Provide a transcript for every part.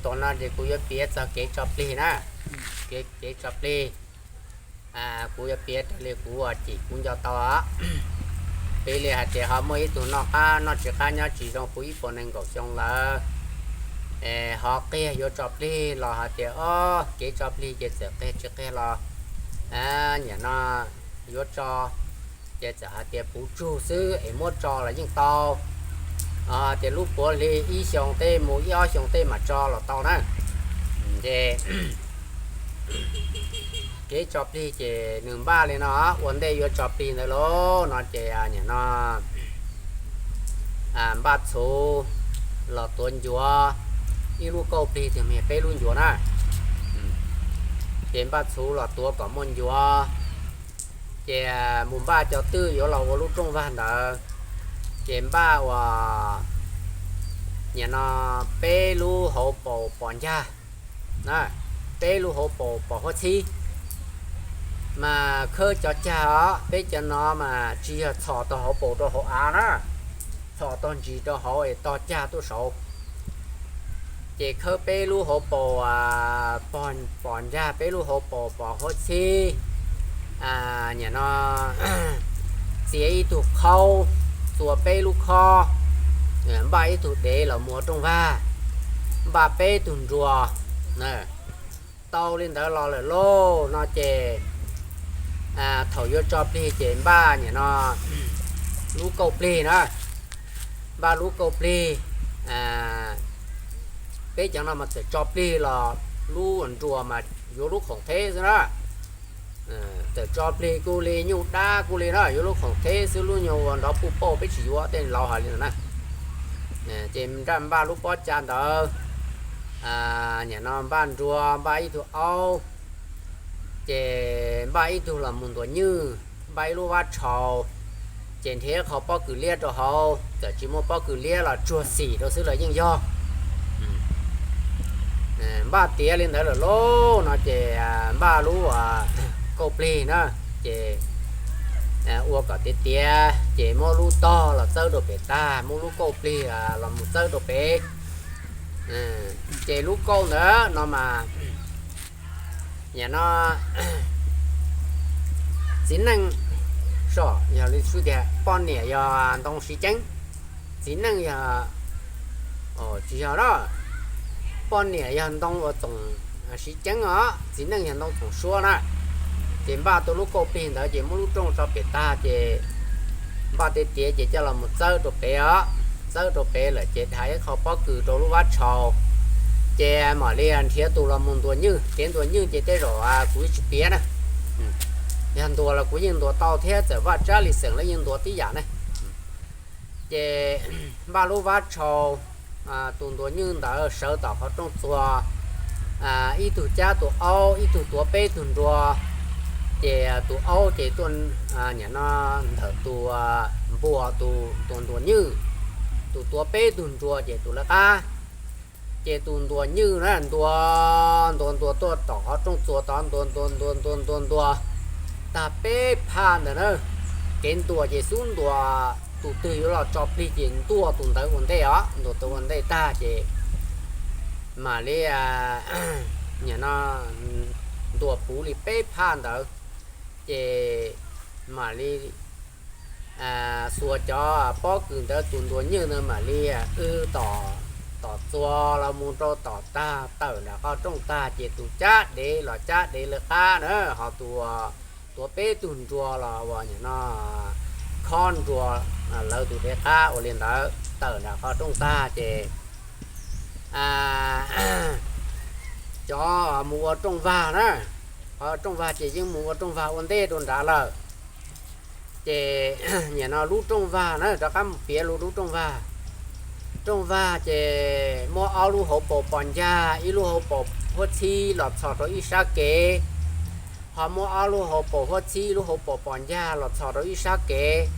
Tus no ces kuv yuav piav txog kev tso plig na, kev tso plig. Kuv yuav piav raws li kuv ua cim kuv nco tau. Piv li hais tias ho muaj ib tug noj qab noj tsis qab nyob tsis zoo puv ib puas nees nkaum xyoo lawm, ho qiag yuav tso plig los hais tias o, kev tso plig ces txawm qiag tsis qiag los nim no yuav tso, ces txawm hais tias puv tsug xwb es muab tso los yeej tau. Tias lub puav hli ib xyoo tej mus ib ob xyoo tej mam tso los tau na. Ces kev tso plig ces nws npaj li no, ua ntej yuav tso plig ntawd lauj no ces nim no npaj txhuv los tuav ncuav, ib lub kauj plig twg mas peb lub ncuav na. Ces npaj txhuv los tuav kom muaj ncuav, ces mus npaj cov twj yuav los ua lub rooj vag ntawd, ces npaj ua nim no peb lub hauv paus pos ncag, peb lub hauv paus pos huab txhib. Mas khawb cov cag os, peb cov no mas tsis yog txhos tau hauv paus rau hauv av na, txhos tau ntsis rau hauv es tog cag tuaj saud. Ces khawb peb lub hauv paus pos ncag, peb lub hauv paus pos huab txhib, nim no txiav ib tug qhaub, txua peb lub khob, npaj ib tug dev los mus ua rooj vag, npaj peb tug nruas. Tau li ntawd los lawm lauj no ces thaum yuav tso plig ces npaj nim no lub kauj plig na, npaj lub kauj plig. Peb cov no mas txawm tso plig los lub nruas mas yuav lub khoom theb xwb na. Txawm tso plig kuj li, nyuj dab kuj li na, yuav lub khoom theb xwb, lub nyuag uas nrov puj pauj peb tsis yuav, tej laus hais li ntawd na. Ces npaj lub pob ca ntawd, nim no npaj nruas, npaj ib tug aub, ces npaj ib tug los mus ntuas nywj, npaj ib lub vab tshau, ces nrhiav qho pob kws liab rau hauv, txawm tsis muaj pob kws liab los tsuag xim rau xwb los yeej yog. Npaj tiav li ntawd lawm lauj no ces npaj lub kauj plig na, ces ua kom tiav tiav ces muab lub tog los txawb rau pem tag, muab lub kauj plig los mus txawb rau pem. Ces lub kauj ntawd no mas nim no txiv neej, yog li tias poj niam yog ntoo siv ceeb, txiv neej yog, tsis yog na, poj niam yog ntoo uas txoom siv ceeb os, txiv neej yog ntoo txoom suab na. Ces npaj tau lub kauj plig ntawd ces muab lub rooj tso pem tag ces npaj tiav tiav ces coj los mus txawb rau pem os. Txawb rau pem lawm ces dhia ib qho pob kws rau lub vab tshau, ces mam li nrhiav tus los mus ntuas nywj. Kev ntuas nywj ces tej zaum kuv tsis piav na, yog ntuas los kuv yeej ntuas tau thiab, txawm vaj tsab li xeem los yeej ntuas tib yam ne. Ces npaj lub vab tshau, tus ntuas nywj ntawd sawv tom qhov rooj txuas, ib tug cab tus aub, ib tug tuav peb tug nruas, ces tus aub ces tuaj nim no ntawm tus npuas tus ntuas nywj, tus tuav peb tug nruas ces tus lawv qab. Ces tus ntuas nywj na ntuas ntuas ntuas tuaj tom qhov rooj txuas tod ntuas ntuas ntuas ntuas ntuas ntuas tag peb phaj ntawd na. Kev ntuas ces xub ntuas tus twg yuav los tso plig ces ntuas tus ntawd ua ntej os, ntuas tus ua ntej tag ces mam li nim no ntuas puv li peb phaj ntawd, ces mam li xuas cov pob kws ntawd, tus ntuas nywj ntawd mam li wb tom, tom txuas los mus rau tom tag tawm nram qhov rooj tag ces tus cab dev los cab dev lawv qab na, ho tus tuav peb tug nruas los uas nim no khob nruas lawv tus dev qab ua li ntawd tawm nram qhov rooj tag ces cov mus ua rooj vag na, qhov rooj vag ces yeej mus ua rooj vag ua ntej rau nrad lawm. Ces nim no lub rooj vag na, rov qab mus piav lub, lub rooj vag. Rooj vag ces muab ob lub hauv paus pos ncag, ib lub hauv paus huab txhib los txhos rau ib sab kev, ho muab ob lub hauv paus huab txhib, ib lub hauv paus pos ncag los txhos rau ib sab kev.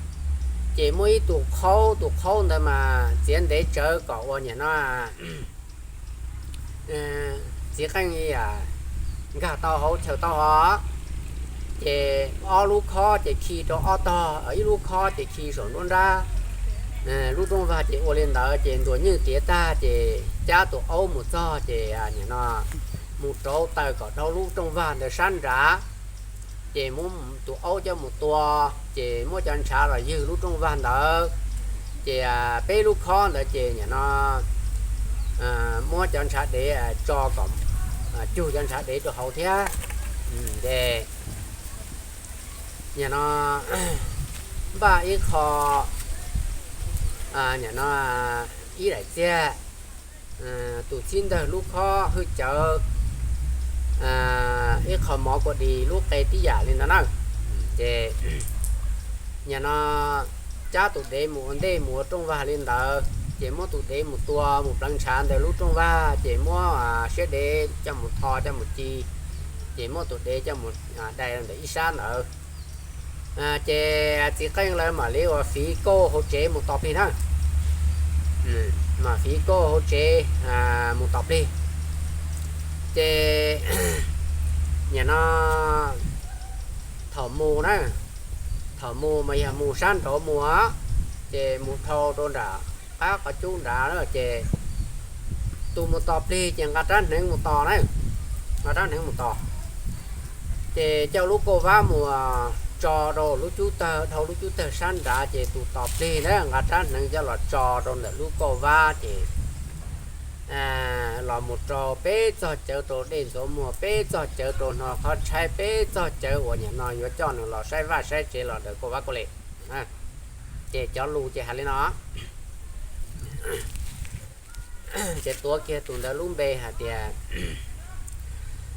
Ces muab ib tus qhaub, tus qhaub ntawd mas txiav ntev tsawv kom ua nim no txiv qeej nkag tau hauv chaw tau hov. Ces ob lub khob ces khi rau ob tog, ib lub khob ces khi saum nruab nrab, Lub rooj vag ces ua li ntawd ces ntuas nywj tiav tag ces cab tus aub mus txog ces nim no mus rauv taws kom dhau lub rooj vag ntawd sab nrad, ces muab tus aub coj mus tua, ces muab cov ntshav los ywg lub rooj vag ntawd, ces peb lub khob ntawd ces nim no muab cov ntshav dev tso kom cug cov ntshav dev rau hauv thiab. Ces nim no npaj ib qho, nim no ib daim txiag, tus txhib ntawg lub khob hwj cawv, ib qho mov kua dis lub qe tib yam li ntawd na. Ces nim no cab tus dev mus ua ntej mus ua rooj vag li ntawd, ces muab tus dev mus tua mus pleev ntshav ntawm lub rooj vag, ces muab siab dev coj mus tho coj mus ci, ces muab tus dev coj mus dai ntawm ib sab ntawd. Ces txiv qeej lawv mam li ua fiv kauj hauv tsev mus tos plig na. Mam fiv kauj hauv tsev mus tos plig. Ces nim no thaum mus na, thaum mus mas yog mus sab nraud mus, ces mus dhau rau nram qab qhov cub nrad na, ces tus mus tos plig ces nqa rab hneev mus tos na, nqa rab hneev mus tos. Ces coj lub kauj vab mus tso rau lub cub tawg, dhau lub cub tawg sab nrad, ces tus tos plig na nqa rab hneev coj los tso rau ntawm lub kauj vab, ces los mus rau peb txog cawv rau dej ntxuav muag, peb txog cawv rau hno qhov tshaib, peb txog cawv uas nim no yuav coj nws los saib vaj saib tsev los daws kauj vab kauj le. Ces cov lus ces hais li no. Ces tuav kiag tus ntawd lub npe hais tias,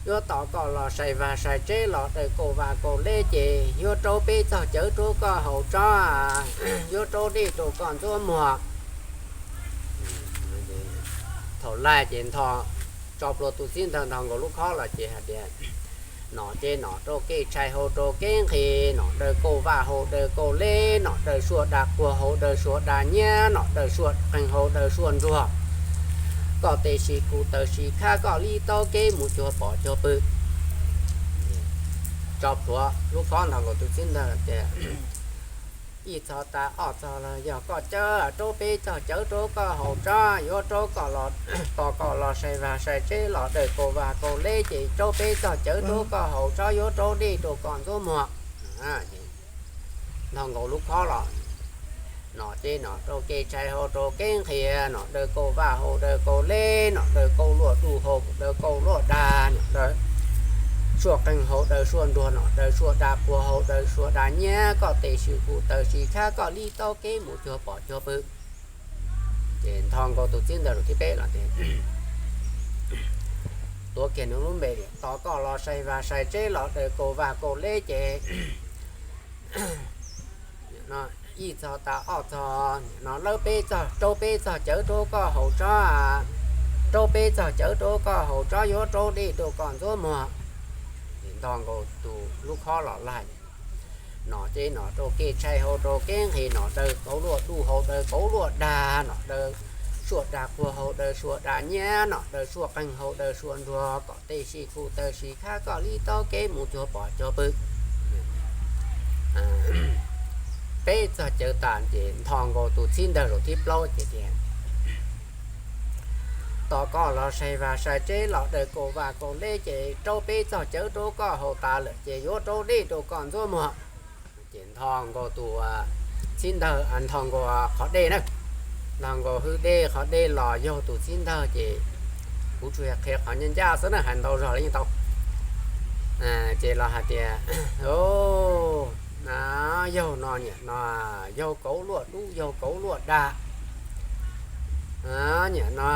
yuav tos koj los sai vaj sai tsev los daws kauj vab kauj le, ces yuav rau peb txog cawv rau koj haus tsob, yuav rau dej rau koj ntxuav muag. Thaum laig ces Nthos tso plhuav tus txib ntawg Nthos nkaus lub khob los ces hais tias, nom ces nom rau kev tshais haus rau kev nqhis, nom daws kauj vab haus daws kauj le, nom daws suab dag quag haus daws suab dag nyiab, nom daws suab qeeg haus daws suab ntsuag. Koj tes sis kuv taw sis khab, koj li tau kev mus cuag pom cuag pw. Tso plhuav lub khob Nthos nkaus tus txib ntawg tias, ib txhos tas ob txhos los yog koj cawv, rau peb txog cawv rau koj haus tsob, yuav rau koj los, tos koj los sai vaj sai tsev los daws kauj vab kauj le, ces rau peb txog cawv rau koj haus tsob, yuav rau dej rau koj ntxuav muag. Nthos nkaus lub khob los, nom ces nom rau kev tshais haus rau kev nqhis, nom daws kauj vab haus daws kauj le, nom daws kauj luaj duj haus daws kauj luaj dag, nom daws suab qeeg haus daws suab ntsuag, nom daws suab dag quag haus daws suab dag nyiab, koj tes sis kuv taw sis khab, koj li tau kev mus cuag pom cuag pw. Ces Nthos nkaus tus txib ntawg lus thib peb los tias, tuav kiag nws lub npe, tos koj los sai vaj sai tsev los daws kauj vab kauj le, ces ib txhos tas ob txhos, no lawb peb txog, rau peb txog cawv rau koj haus tsob, rau peb txog cawv rau koj haus tsob, yuav rau dej rau koj ntxuav muag. Ces Nthos nkaus tus lub khob los laig, nom ces nom rau kev tshais haus rau kev nqhis, nom daws kauj luaj duj haus daws kauj luaj dag, nom daws suab dag quag haus daws suab dag nyiab, nom daws suab qeeg haus daws suab ntsuag, koj tes sis kuv taw sis khab, koj li tau kev mus cuag pom cuag pw. Peb txog cawv tas ces Nthos nkaus tus txib ntawg lus thib plaub ces tias, tos koj los sai vaj sai tsev los daws kauj vab kauj le, ces rau peb txog cawv rau koj haus tas lawm, ces yuav rau dej rau koj ntxuav muag. Ces Nthos nkaus tus txib ntawg, Nthos nkaus qhov dej na, Nthos nkaus hwj dej qhov dej los yaug tus txib ntawg, ces kuv tsuas yog qhia qhov ncaj ncaj xwb na, hais ntau zog li yeej tau. Ces los hais tias, yaug no niam no, yaug kauv luaj dub yaug kauv luaj dag, niam no,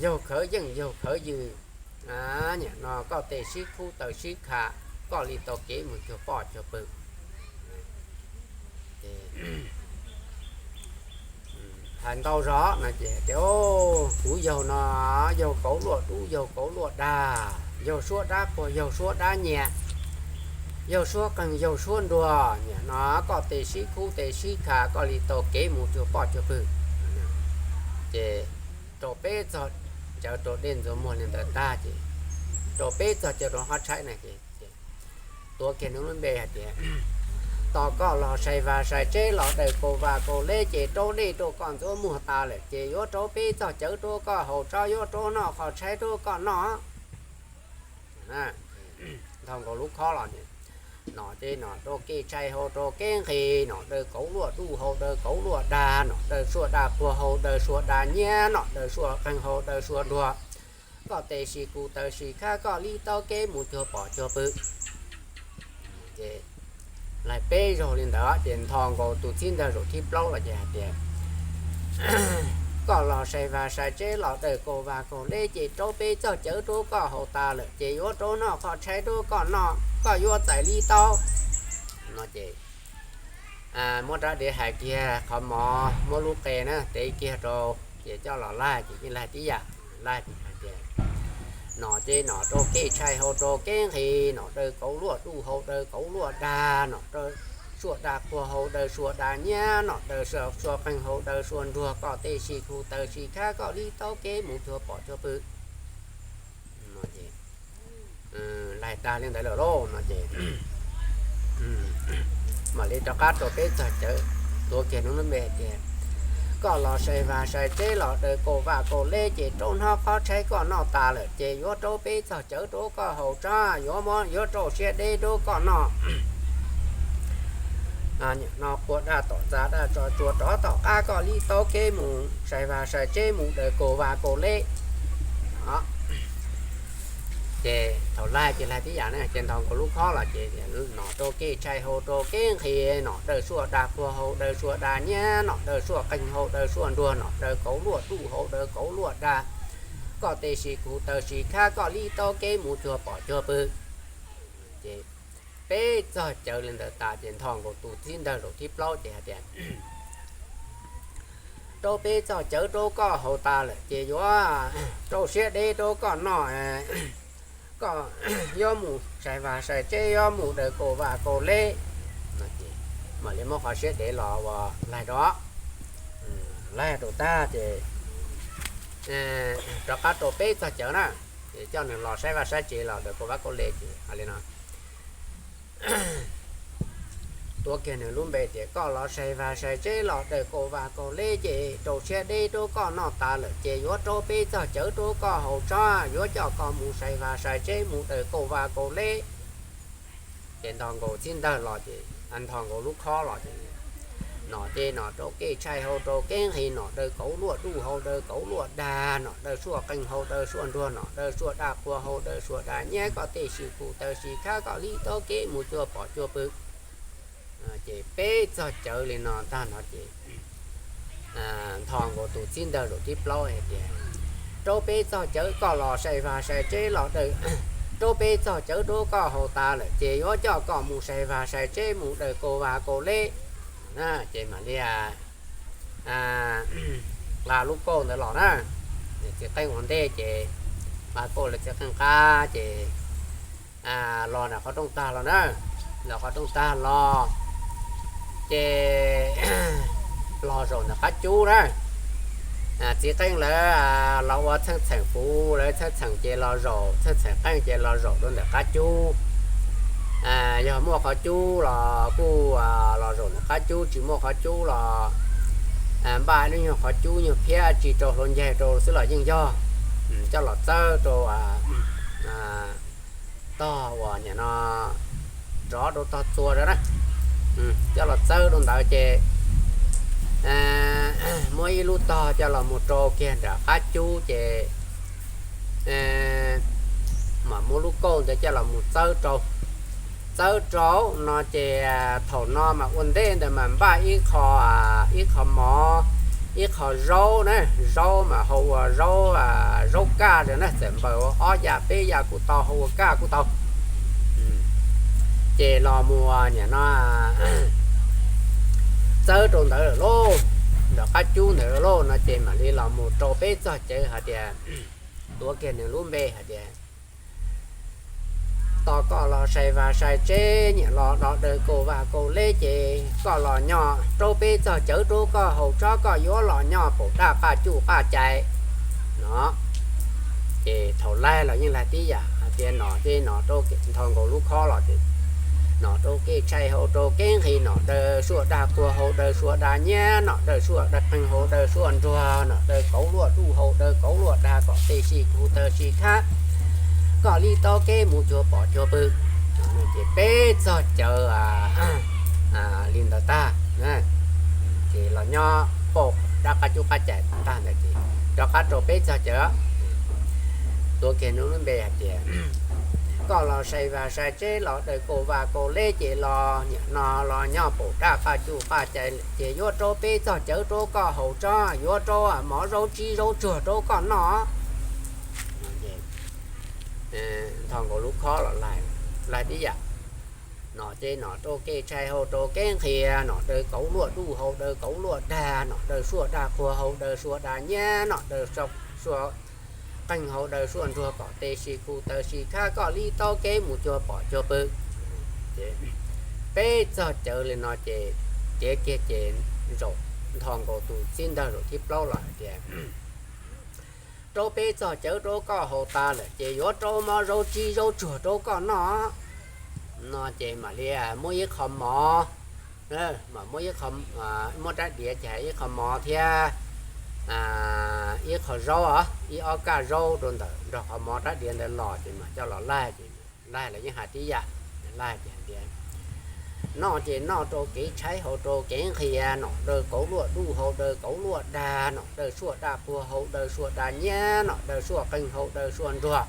yaug khawv yeej yaug khawv yws, niam no koj tes sib khub taw sib kha, koj li tau kev mus cuag poj cuag pw. Hais ntau zog no ces tias, kuv yaug no, yaug kauv luaj dub yaug kauv luaj dag, yaug suab dab quag yaug suab dab nyiam, yaug suab qeeg yaug suab nruag, niam no koj tes sib khub tes sib kha, koj li tau kev mus cuag poj cuag pw. Ces rau peb txog cawv rau dej ntxuav muag li ntawd tag ces rau peb txog cawv rau qhov tshaib na ces tuav kiag nws lub npe hais tias, Tos koj los sai vaj sai tsev los daws kaus vaj kaus leb ces raub dej rau koj ntxuav muag tas lawm ces yuav raub peb txog cawv rau koj haus tsob, yuav raub noj qhov tshaib rau koj noj. Nthos nkaus lub khob los, nom ces nom rau kev tshaib hau rau kev nqhis, nom daws kauv luaj duj hau daws kauv luaj dag, nom daws suaj dag qhuas hau daws suaj dag nyiab, nom daws suaj qeeg hau daws suaj nruag. Koj tes sis kuv taw sis khab, koj li taub kev mus cuag pom cuag pw. Ces laig peb zaug li ntawd ces nthos nkaus tus txib ntawg zaum thib plaub los ces hais tias, koj los sai vaj sai tsev los daws kaus vaj kaus leb ces raub peb txog cawv rau koj haus tas lawm ces yuav raub noj qhov tshaib rau koj noj, koj yuav txais li taub. No ces muab rab diav hais kiag qhov mov, muab lub qe na tev kiag rau, ces coj los laig ces yeej laig tib yam. Laig hais tias, nom ces nom rau kev tshaib hau rau kev nqhis, nom daws kauv luaj duj hau daws kauv luaj dag, nom daws suaj dag qhuas hau daws suaj dag nyiab, nom daws suaj qeeg hau daws suaj nruag, koj tes sis kuv taw sis khab, koj li taub kev mus cuag pom cuag pw. Laig tag li ntawd lawm lauj no ces mam li rov qab rau peb txog cawv, tuav kiag nws lub npe tias, koj los sai vaj sai tsev los daws kaus vaj kaus leb ces raub noj qhov tshaib koj noj tas lawm ces yuav raub peb txog cawv rau koj haus tsob, yuav, yuav rau siab deb rau koj noj. No quas daj tom txag daj tso tsua rov tom qab, koj li taub kev mus sai vaj sai tsev mus daws kaus vaj kaus leb. Ces thaum laig ces laig tib yam na, ces nthos nkaus lub khob los ces, nom rau kev tshaib hau rau kev nqhis, nom daws suaj dag qhuas hau daws suaj dag nyiab, nom daws suaj qeeg hau daws suaj nruag, nom daws kauv luaj duj hau daws kauv luaj dag, koj tes sis kuv taw sis khab, koj li taub kev mus cuag pom cuag pw. Ces peb txog cawv li ntawd tas ces nthos nkaus tus txib ntawg zaum thib plaub ces hais tias, raub peb txog cawv rau koj haus tas lawm ces yuav rau siab deb rau koj noj, koj yuav mus sai vaj sai tsev, yuav mus daws kaus vaj kaus leb. Mam li muab qhov siab dev los ua laig rau, laig rau tag ces rov qab rau peb txog cawv na, ces coj nws los saib vaj saib tsev los daws kaus vaj kaus leb ces hais li no, tuav kiag nws lub npe tias, koj los sai vaj sai tsev los daws kaus vaj kaus leb ces rau siab deb rau koj noj tas lawm ces yuav raub peb txog cawv rau koj haus tsob, yuav coj koj mus sai vaj sai tsev mus daws kaus vaj kaus leb. Ces nthos nkaus txib ntawg los ces, nthos nkaus lub khob los ces, nom ces nom rau kev tshaib hau rau kev nqhis, nom daws kauv luaj duj hau daws kauv luaj dag, nom daws suaj qeeg hau daws suaj nruag, nom daws suaj dag qhuas hau daws suaj dag nyiab, koj tes sis kuv taw sis khab, koj li taub kev mus cuag pom cuag pw. Ces peb txog cawv li no tag no ces nthos nkaus tus txib ntawg zaum thib plaub hais tias, raub peb txog cawv, koj los sai vaj sai tsev los daws, raub peb txog cawv rau koj haus tas lawm ces yuav coj koj mus sai vaj sai tsev mus daws kaus vaj kaus leb. Ces mam li nqa lub kauj ntawd los na. Txiv qeej ua ntej ces nqa kauj los txiv qeej qab ces los nram qhov rooj tag los na, los qhov rooj tag los ces los zaum ntawm qab cub na. Txiv qeej lawv los ua txheej txheem puv, lawv txheej txheem ces los zaum, txheej txheem qeej ces los zaum rau ntawm qab cub. Yog muaj qhov cub los kuj los zaum ntawm qab cub, tsis muaj qhov cub los npaj lub nyuag qhov cub nyuag phiab tsis rau hluav ncaig rau xwb los yeej yog. Coj los txawb rau tog uas nim no rov rau tog txua na, coj los txawb rau ntawd ces muab ib lub tog coj los mus rau kiag nram qab cub ces mam muab lub kauj ntawd coj los mus txawb rau. Txawb rau no ces thaum no mas ua ntej ntawd mas npaj ib qho, ib qho mov, ib qho zaub na, zaub mas hau ua zaub, zaub kaj na, txawm npaws ua ob yam peb yam kuj tau, hau ua kaj kuj tau. Ces los mus nim no txawb rau ntawd lawm lauj, nram qab cub ntawd lawm lauj no ces mam li los mus rau peb txog cawv hais tias, tuav kiag nws lub npe hais tias, tos koj los sai vaj sai tsev, niam los los daws kaus vaj kaus leb ces koj los nyob rau peb txog cawv rau koj haus tsob, koj yuav los nyob paum daj qaj cuj qaj cai no. Ces thaum laig los yeej laig tib yam hais tias nom ces nom rau, nthos nkaus lub khob los ces nom rau kev tshaib hau rau kev nqhis, nom daws suaj dag qhua hau daws suaj dag nyiab, nom daws suaj dag qeeg hau daws suaj nruag, nom daws kauv luaj duj hau daws kauv luaj dag, kom tej sim kuv taw sim khab, koj li tau kev mus cuag pom cuag pw. Ces peb txog cawv li ntawd tag, ces los nyob pauj dab qab cub qab cais tag ntawd ces rov qab rau peb txog cawv. Tuav kiag nws lub npe hais tias, koj los sai vaj sai tsev los daws kauj vaj kauj lev ces los niam no los nyob pauj dab qab cub qab cais ces yuav rau peb txog cawv rau koj haus tso, yuav rau mov zaub tsib zaub tsuag rau koj noj. Nthos nkaus lub khob los laig tib yam. Nom ces nom rau kev tshaib hau rau kev nqhis, nom daws kauv luaj duj hau daws kauv luaj dag, nom daws suaj dag qhua hau daws suaj dag nyiab, nom daws suaj qeeg hau daws suaj nruag, kom tej sim kuv taw sim khab, koj li tau kev mus cuag pom cuag pw. Ces peb txog cawv li no ces tiav kiag ces zaum nthos nkaus tus txib ntawg zaum thib plaub los hais tias, rau peb txog cawv rau koj haus tas lawm ces yuav rau mov zaub tsib zaub tsuag rau koj noj. No ces mam li muab ib qho mov, mam muab ib qho, muab rab diav ces ib qho mov thiab ib qho zaub os, ib ob kaj zaub rau ntawm nrog qhov mov rab diav ntawd los ces mam coj los laig ces laig los yeej hais tib yam, laig ces hais tias, noj ces noj rau kev tshaib hau rau kev nqhis, nom daws kauv luaj duj hau daws kauv luaj dag, nom daws suaj dag qhua hau daws suaj dag nyiab, nom daws suaj qeeg hau daws suaj nruag,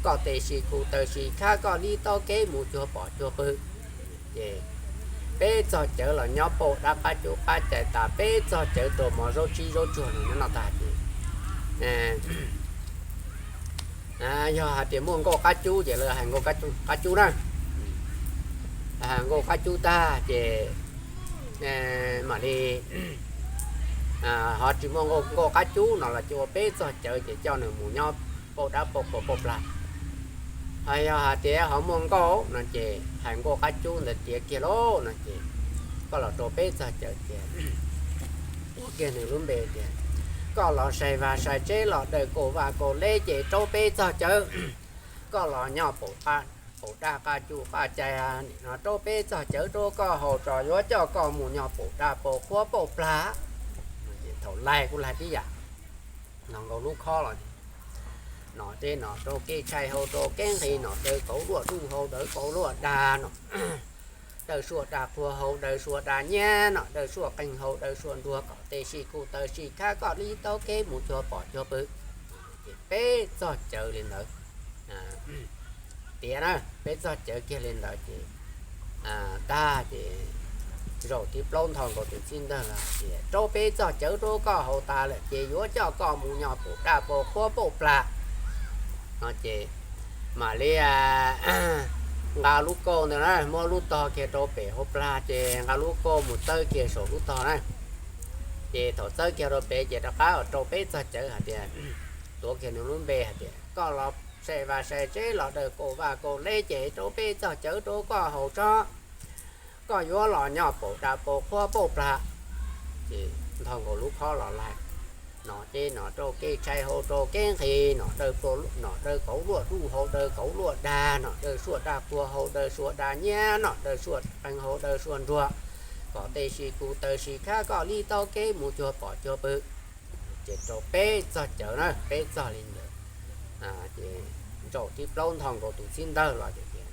koj tej sim kuv taw sim khab, koj li tau kev mus cuag pom cuag pw. Ces peb txog cawv los nyob pauj dab qab cub qab cais tas, peb txog cawv rau mov zaub tsib zaub tsuag no noj tag ces yog hais tias muaj nkauj qab cub ces lawv hais nkauj qab cub na. Hais nkauj qab cub tag ces mam li, ho tsis muaj nkauj qab cub no los ces ua peb txog cawv ces coj nws mus nyob pauj dab pauj qhua pauj plag. Ho yog hais tias ho muaj nkauj no ces hais nkauj qab cub ntawd tiav kiag lauj no ces koj los rau peb txog cawv ces ua kiag nws lub npe tias, koj los sai vaj sai tsev los daws kauj vaj kauj lev ces rau peb txog cawv, koj los nyob pauj dab qab cub qab cais no rau peb txog cawv rau koj haus tso, yuav coj koj mus nyob pauj dab pauj qhua pauj plag. Thaum laig kuj laig tib yam, no nkaus lub khob los nom ces nom rau kev tshaib hau rau kev nqhis, nom daws kauv luaj duj hau daws kauv luaj dag, nom daws suaj dag qhua hau daws suaj dag nyiab, nom daws suaj qeeg hau daws suaj nruag, kom tej sim kuv taw sim khab, koj li tau kev mus cuag pom cuag pw. Ces peb txog cawv li ntawd tiav na, peb txog cawv kiag li ntawd ces tag ces zaum thib plaub nthos nkaus tus txib ntawg los hais tias, rau peb txog cawv rau koj haus tas lawm ces yuav coj koj mus nyob pauj dab pauj qhua pauj plag. No ces mam li nqa lub kauj ntawd na, muab lub tog kiag rau pem hauv plag ces nqa lub kauj mus txawb kiag saum lub tog na. Ces thaum txawb kiag rau pem ces rov qab rau peb txog cawv hais tias, tuav kiag nws lub npe hais tias, koj los sai vaj sai tsev los daws kauj vaj kauj lev ces rau peb txog cawv rau koj haus tso, koj yuav los nyob pauj dab pauj qhua pauj plag. Ces nthos nkaus lub khob los laig, nom ces nom rau kev tshaib hau rau kev nqhis, nom daws, nom daws kauv luaj duj hau daws kauv luaj dag, nom daws suaj dag qhua hau daws suaj dag nyiab, nom daws suaj qeeg hau daws suaj nruag, kom tej sim kuv taw sim khab, koj li tau kev mus cuag pom cuag pw. Ces rau peb txog cawv na, peb txog li ntawd ces zaum thib plaub nthos nkaus tus txib ntawg los tias,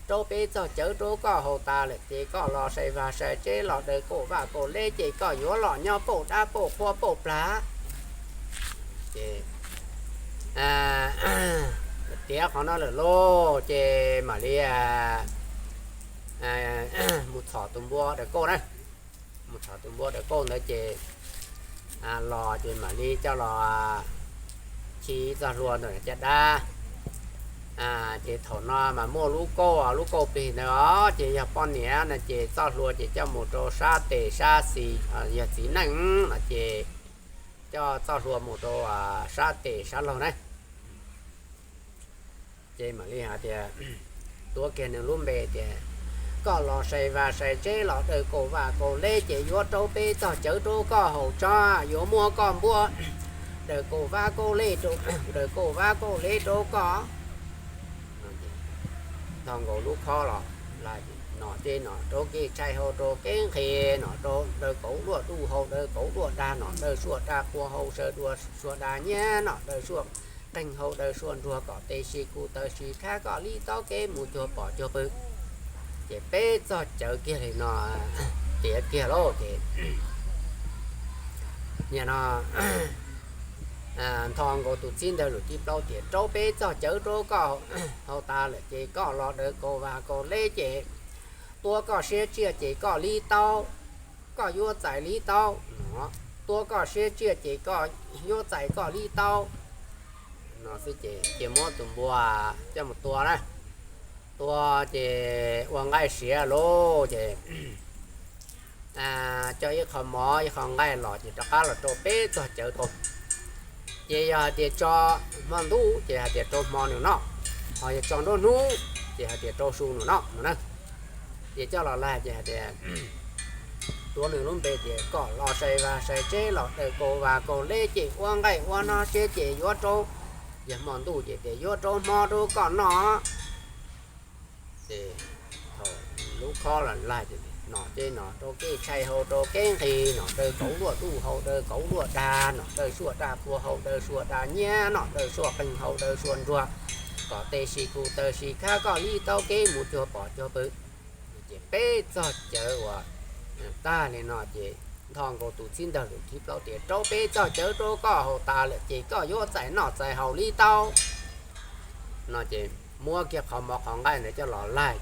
rau peb txog cawv rau koj haus tas lawm ces koj los sai vaj sai tsev los daws kauj vaj kauj lev ces koj yuav los nyob pauj dab pauj qhua pauj plag. Ces tiav qhov no lawm lauj ces mam li mus txhom tus npua daws kauj na, mus txhom tus npua daws kauj ntawd ces los ces mam li coj los khi txoj hlua ntawm caj dab. Ces thaum no mas muaj lub kauj, lub kauj plig ntawd os, ces yog poj niam no ces txoj hlua ces coj mus rau sab tes sab xis, yog txiv neej no ces coj txoj hlua mus rau sab tes sab laug na. Ces mam li hais tias, tuav kiag nws lub npe tias, koj los sai vaj sai tsev los daws kauj vaj kauj lev ces yuav rau peb txoj cawv rau koj haus tso, yuav muab koj npua daws kauj vaj kauj lev, daws kauj vaj kauj lev rau koj. Nthos nkaus lub khob los laig, Nom ces nom rau kev tshaib hau rau kev nqhis, nom rau daws kauv luaj duj hau daws kauv luaj dag, nom daws suaj dag qhua hau saw dua suaj dag nyiab, nom daws suaj qeeg hau daws suaj nruag, kom tes sis khu taw sis khab, koj li taub kev mus cuag pom cuag pw. Ces peb txog cawv kiag li no tiav kiag lauj ces nim no ntho nkaus tus txib ntawd lus thib plaub tias rau peb txog cawv rau koj hau tas lawm ces koj los daws kaus vag kaus leb ces tua koj siab tsiaj ces koj li taub, koj yuav txais li taub no, tua koj siab tsiaj ces koj yuav txais koj li taub no xwb ces cia muab tus npua coj mus tua na. Tua ces ua nqaij siav lauj ces coj ib qho mov ib qho nqaij los ces rov qab los rau peb txog cawv rau. Ces yog hais tias tso hmo ntuj ces hais tias rau hmo nws noj, ho yog tso nruab hnub ces hais tias rau su nws noj no na. Ces coj los laig ces hais tias tuav nws lub npe tias koj los sai vag sai tsev los daws kaus vag kaus leb ces ua nqaij ua no siav ces yuav rau, yog hmo ntuj ces tias yuav rau hmo rau koj noj. Ces thaum lub khob los laig ces nom ces nom rau kev tshaib hau rau kev nqhis, nom daws kauv luaj duj hau daws kauv luaj dag, nom daws suaj dag qhua hau daws suaj dag nyiab, nom daws suaj qeeg hau daws suaj nruag, kom tes sis khu taw sis khab, koj li taub kev mus cuag pom cuag pw. Ces peb txog cawv uas tag li no ces ntho nkaus tus txib ntawd lus thib plaub tias rau peb txog cawv rau koj hau tas lawm ces koj yuav txais noj txais haus li taub no ces muab kiag qhov mov qhov nqaij ntawd coj los laig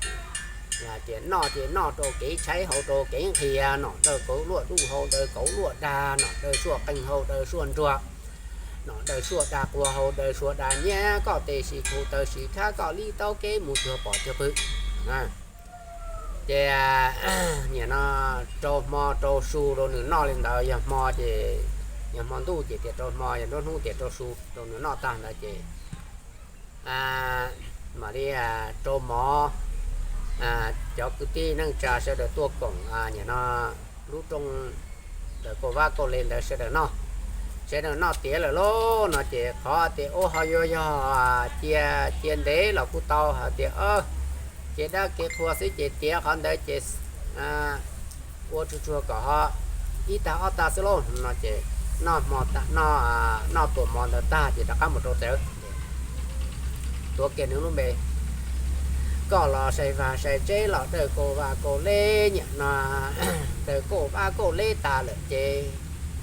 ces hais tias noj ces noj rau kev tshaib hau rau kev nqhis, nom daws kauv luaj duj hau daws kauv luaj dag, nom daws suaj qeeg hau daws suaj nruag, nom daws suaj dag qhua hau daws suaj dag nyiab, koj tes sis khu taw sis khab, koj li taub kev mus cuag pom cuag pw. Ces nim no rau hmo rau su rau nws noj li ntawd, yog hmo ces, yog hmo ntuj ces tias rau hmo, yog nruab hnub tias rau su rau nws noj tag ntawd ces mam li rau mov, cov kwv tij neej tsa sawv daws tuaj koom nim no lub rooj ntawm kauj vab kauj le ntawd sawv daws noj. Sawv daws noj tiav lawm lauj no ces qhov tias ua ho yuav yog cia, cia ntev los kuj tau, hais tias kev dab kev qhua xwb ces tiav qhov ntawd ces ua tsuag tsuag kom ho ib tag ob tag xwb lauj no ces noj hmo, noj tuam mov ntawd tag ces rov qab mus rau txawv. Tuav kiag nws lub npe, koj los sai vag sai tsev los daws kauj vag kauj leb, nim no daws kauj vab kauj leb tas lawm ces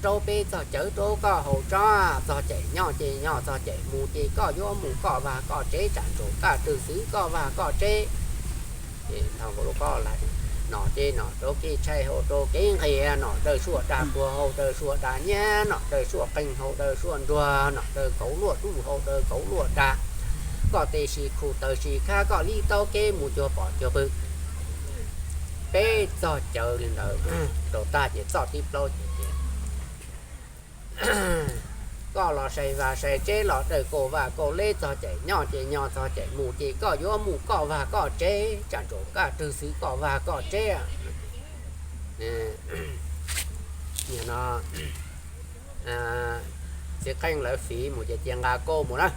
rau peb txog cawv rau koj haus tsob, txog caij nyob ces nyob, txog caij mus ces koj yuav mus koj vag koj tsev, tsam ntsuam kaj rwg xwb koj vag koj tsev. Ces ntho nkaus lub khob laig, nom ces nom rau kev tshaib hau rau kev nqhis, nom daws suaj dag qhua hau daws suaj dag nyiab, nom daws suaj qeeg hau daws suaj nruag, nom daws kauv luaj duj hau daws kauv luaj dag, koj tes sis khu taw sis khab, koj li taub kev mus cuag pom cuag pw. Peb txog cawv li ntawd rau tag ces txoj thib plaub ces tias koj los sai vag sai tsev los daws kauj vag kauj leb, txog caij nyob ces nyob, txog caij mus ces koj yuav mus koj vag koj tsev, tsam ntsuam kaj rwg xwb koj vag koj tsev. Nim no txiv qeej lawv fiv mus ces cia nqa kauj mus na,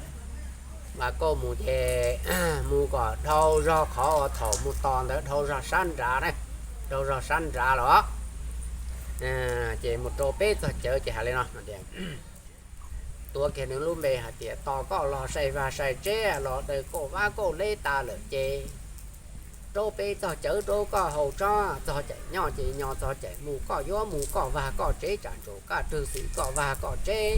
nqa kauj mus ces mus kom dhau zog qhov uas thaum mus tos ntawd dhau zog sab nrad na, dhau zog sab nrad los ces mus rau peb txog cawv ces hais li no tias, tuav kiag nws lub npe hais tias tos koj los sai vag sai tsev los daws kauj vab kauj leb tas lawm ces rau peb txog cawv rau koj haus tsob, txog caij nyob ces nyob, txog caij mus koj yuav mus koj vag koj tsev, tsam ntsuam kaj rwg xwb koj vag koj tsev.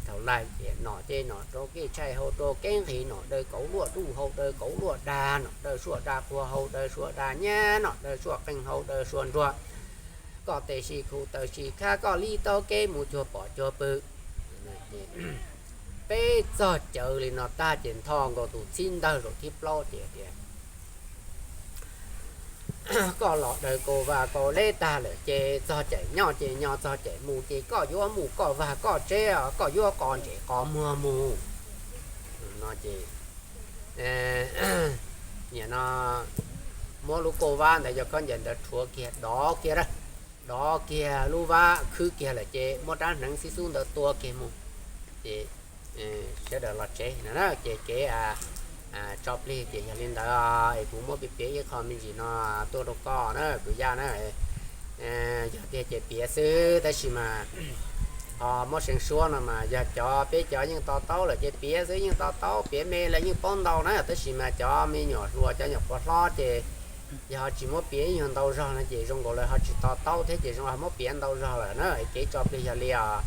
Thaum laig ces nom ces nom rau kev tshaib hau rau kev nqhis, nom daws kauv luaj duj hau daws kauv luaj dag, nom daws suaj dag qhua hau daws suaj dag nyiab, nom daws suaj qeeg hau daws suaj nruag, koj tes sis khu taw sis khab, koj li taub kev mus cuag pom cuag pw. Peb txog cawv li no tag ces ntho nkaus tus txib ntawg zaum thib plaub ces tias, koj los daws kauj vag kauj leb tag lawm ces txog caij nyob ces nyob, txog caij mus ces koj yuav mus koj vag koj tsev, koj yuav qo ntses qo muag mus no ces nim no muab lub kauj vab ntawd yog khaub ncaws ntawd rhuav kiag dov kiag, dov kiag lub vab khwb kiag lawm ces muab rab hneev xib xub ntawd tua kiag mus ces sawv daws los tsev no na. Ces kev tso plig ces yog li ntawd es kuv muab piav piav ib qho me ntsis no tuaj rau koj na kuv yaj na. Yog tiag ces piav xwb tab sis mas ho muab seev suab no mas yog cov peb cov yeej to taub lawm ces piav xwb, yeej to taub piav me los yeej paub ntau na, tab sis mas cov me nyuam hluas cov nyuam qhuav hlob ces yog ho tsis muab piav ib nyuag ntau zog no ces zoo nkaus lawv ho tsis to taub thiab ces zoo ho muab piav ntau zog lawm na. Kev tso plig yog li os,